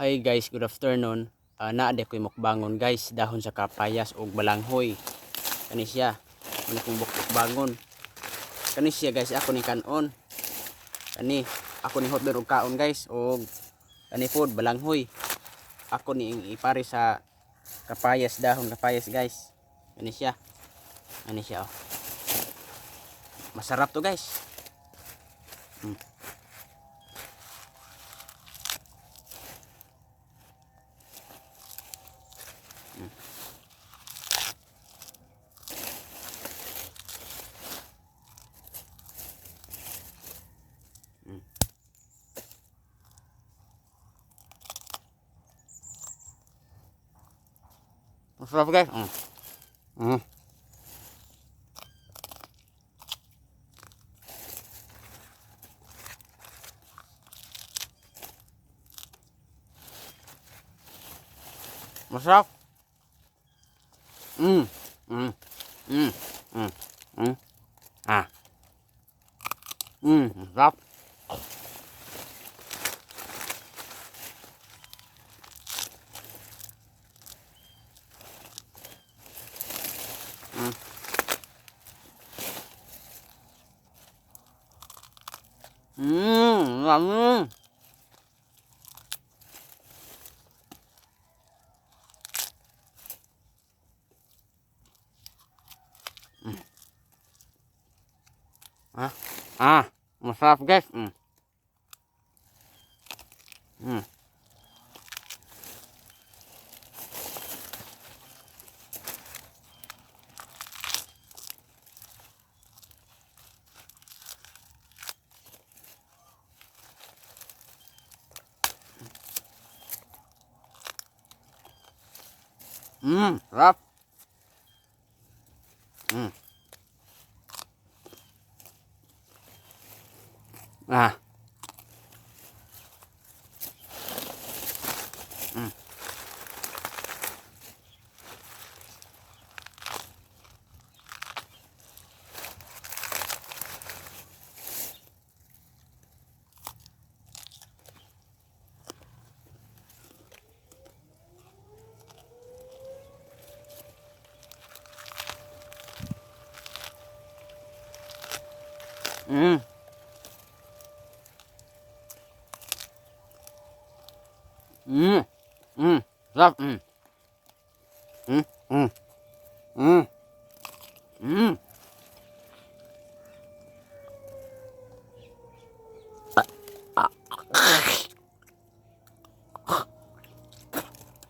Hi guys, good afternoon. Naa di ko'y mukbangon, guys, dahon sa kapayas ug balanghoy. Kani siya. Muna kong mukbangon. Kani siya, guys, ako ni kanon. Kani ako ni hotdog og kaon, guys, og kani pod balanghoy. Ako ni ipare sa kapayas, dahon kapayas, guys. Kani siya. Kani siya, oh. Masarap to, guys. Masarap, guys. Masarap. Ah. Masarap. Yummy. Ah, ah, masarap, guys. Sarap. Ah. Sarap.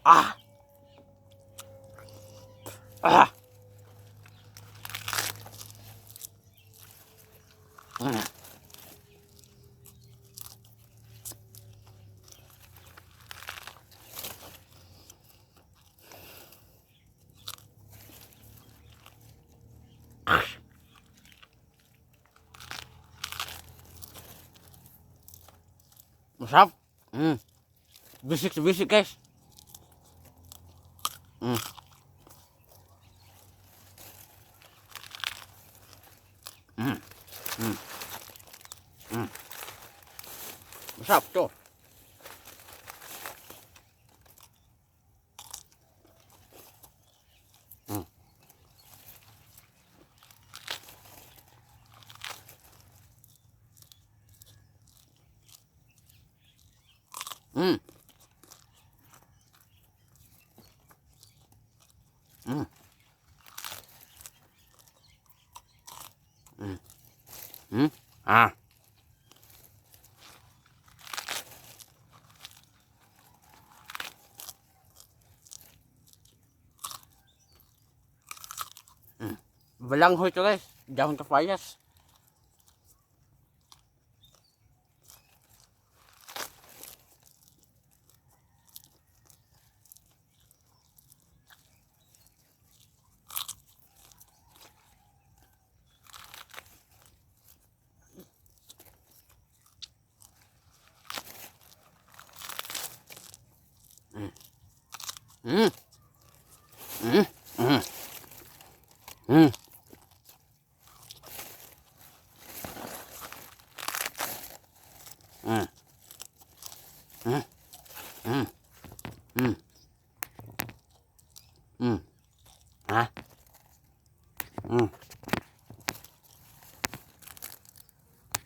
Ah. Ah. Ah. Masarap. Bisik sa bisik, guys. Masarap to. Ah. Balanghoy to, guys. Dahon kapayas. Ha?